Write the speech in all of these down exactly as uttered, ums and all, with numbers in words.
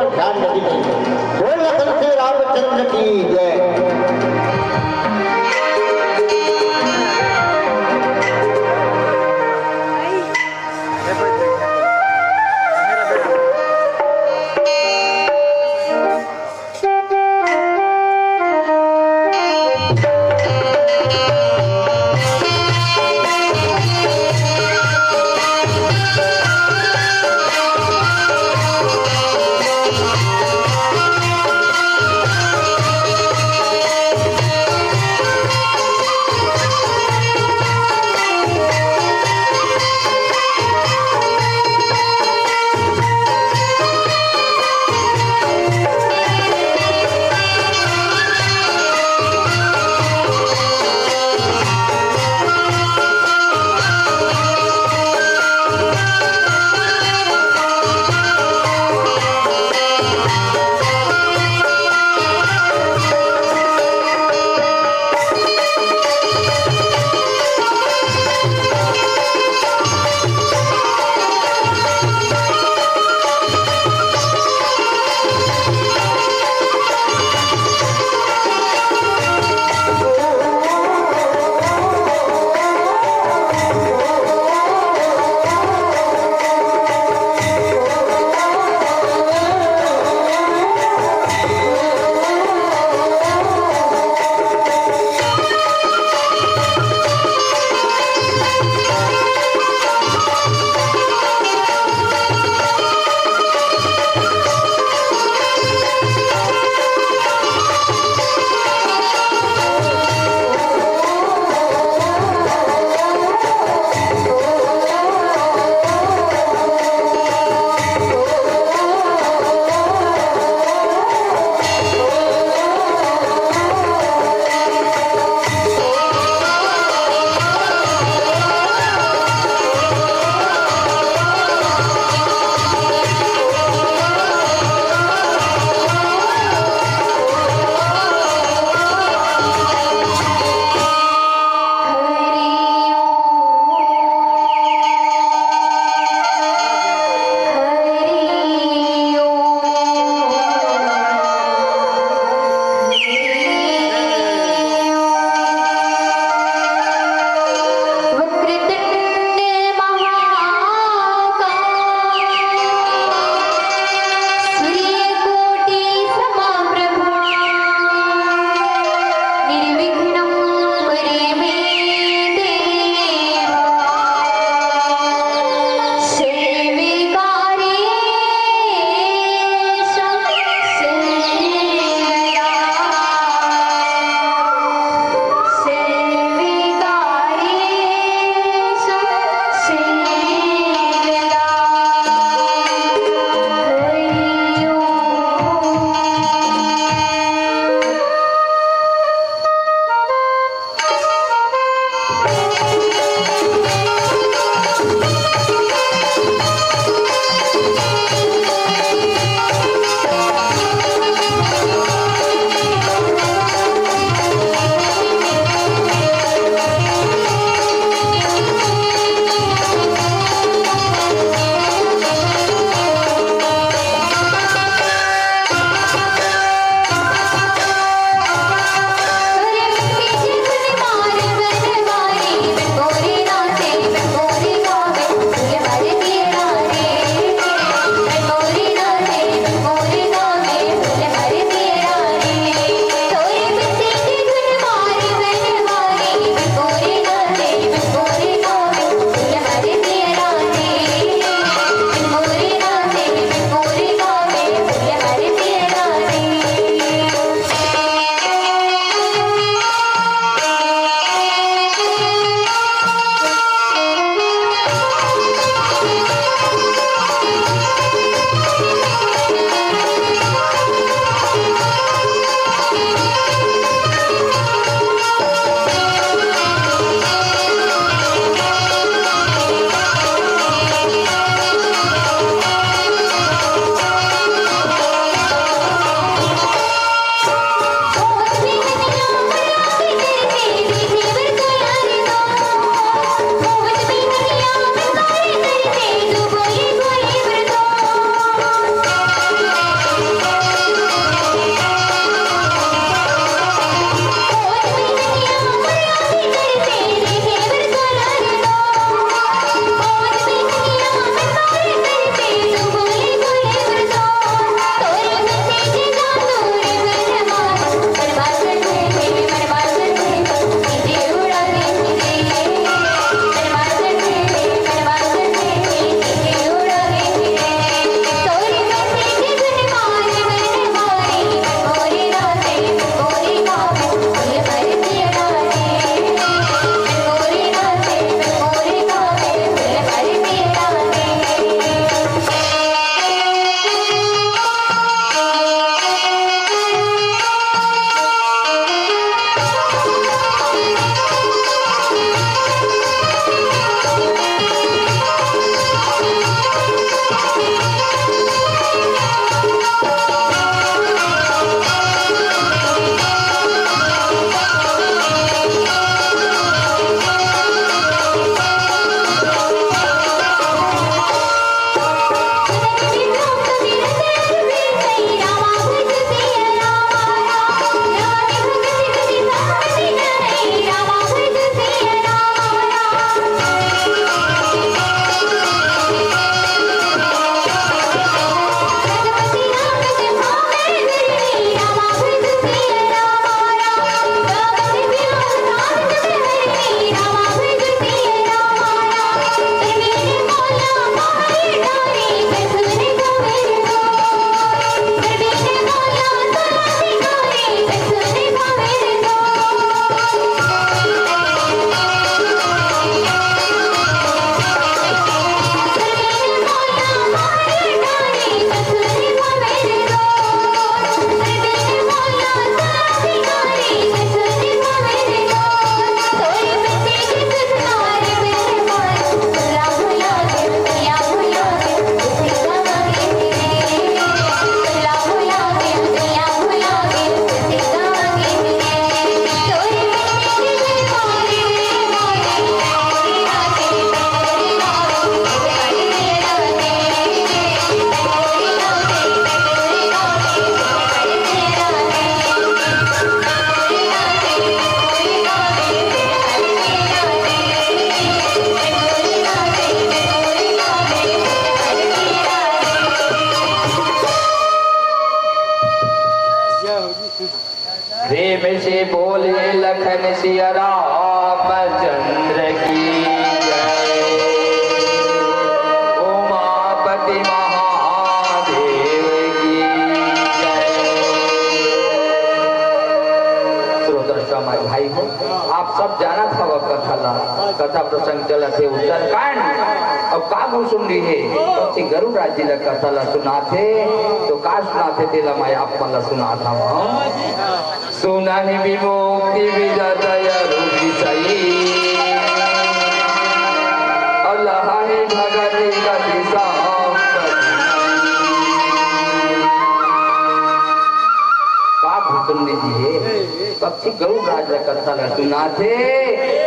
ध्यान रखी। बोल लखन के रामचंद्र की जय। में से बोले लखन सिया रामचंद्र की जय। उमापति महादेव की जय। श्रोता समाज भाई हो, आप सब जानत हव कथा ला, कथा प्रसंग चलत हे उत्तरकांड। अब का गुण सुन रही है, पक्षी गरुड़ राज जी ला कथा ला सुनाथे, तो का सुनाथे तेला मैं आप मन ला सुनात हव। सुनहि विमुक्ति विजय अरु विषयी, अलहहि भगति गति संपत्ति। का भूषण जी हे, पक्षी गरुड़ राज ला कथा ला सुनाथे।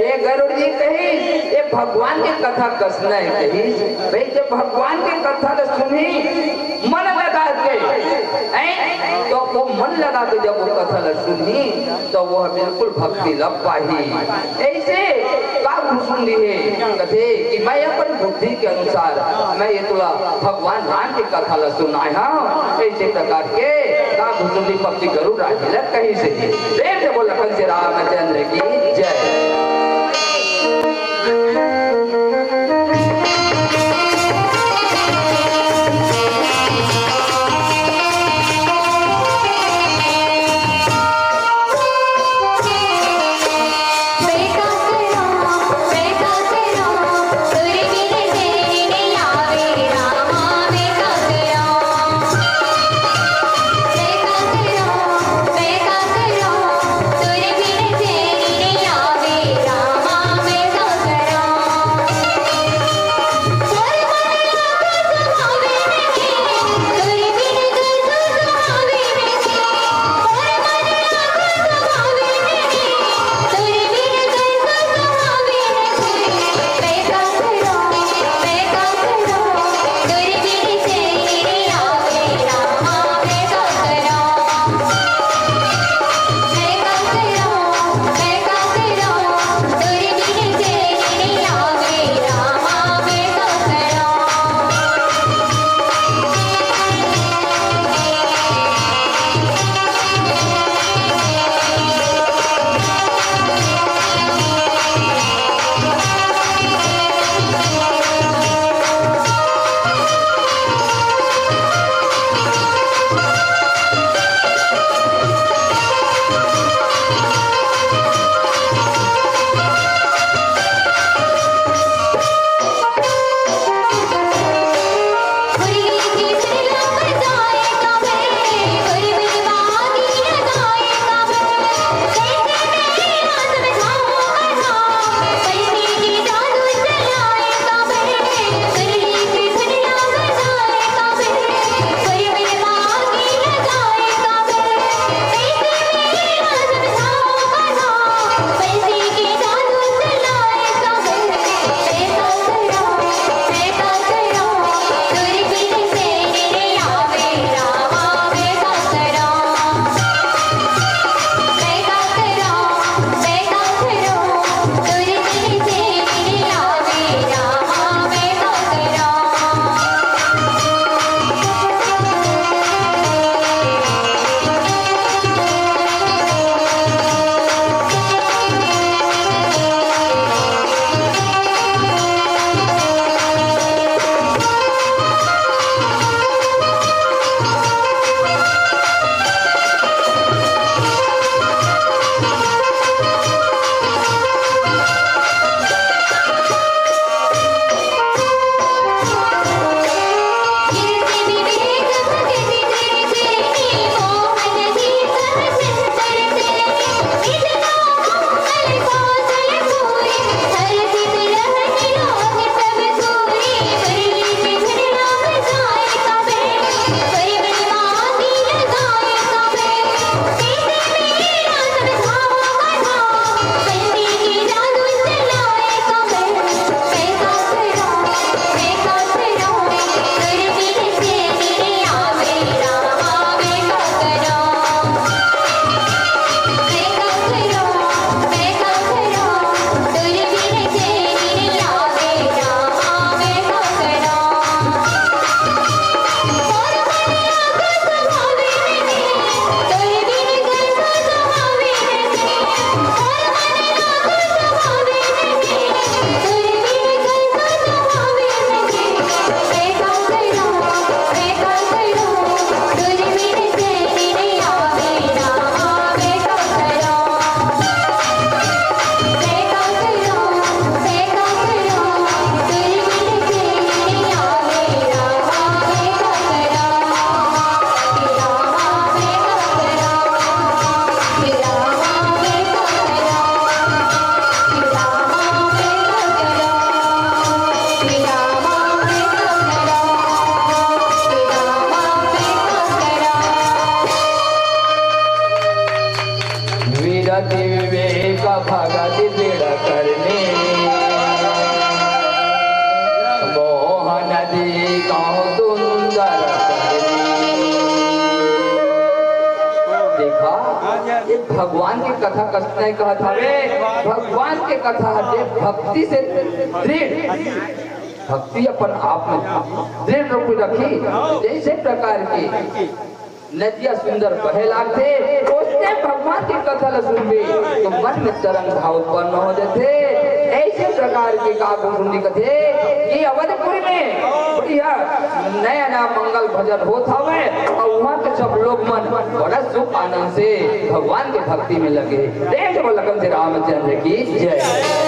ये गरुड़ जी कहिस, ये भगवान के कथा कस नय कहिस। भाई, जब भगवान के कथा ला सुनही, मन लगा के, हैं? तो वो मन लगा के जब वो कथा ला सुनही, तो वो बिल्कुल भक्ति ला पाही। ऐसे का गुण सुन ली है, कथे कि मैं अपन बुद्धि के अनुसार मैं ये तोला भगवान राम के कथा ला सुनाए हँव। ऐसे प्रकार के का गुण सुन ली पक्षी गरुड़ राज जी ला कहिस हे। प्रेम से बोल लखन से रामचंद्र की जय। विवेक भगति दृढ़ करनी, मोहन जी कहूँ सुंदर करनी। देखा, ये भगवान के कथा कस नहीं कहत हवे, भगवान के कथा हटे भक्ति से दृढ़, भक्ति अपन आप में दृढ़ रूप रखी। जैसे प्रकार की नदिया सुंदर बहे लागथे, ओसने भगवान के कथा ल सुनबे तो मन में तरंग भाव उत्पन्न हो जाथे। ऐसे प्रकार के काव्य सुनने कथे कि अवधपुरी में बढ़िया नया नया मंगल भजन होत हवे और वहाँ के सब लोग मन बड़ा सुख आनंद से भगवान के भक्ति में लगे। प्रेम से बोल लगन से रामचंद्र की जय।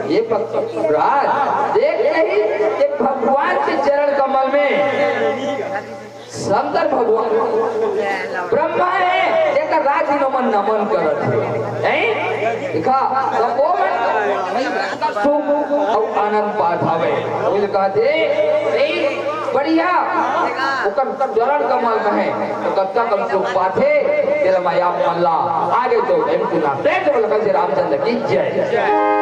ये भगवान देख नहीं, ये भगवान के चरण कमल में शंकर भगवान ब्रह्मा है, जेकर राजी नमन नमन करत हे। हैं? देखा, तब वो मन सुख अउ आनंद पात हवे। वो कहते, "ए, बढ़िया, ओकर चरण कमल में है, तो कब तक हम सुख पाथे?" तेरा माया मल्ला, आगे तो एम पुना। प्रेम से बोला, "जय रामचंद्र की जय।"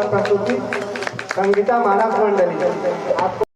प्रस्तुति संगीता मानस मंडली। आपको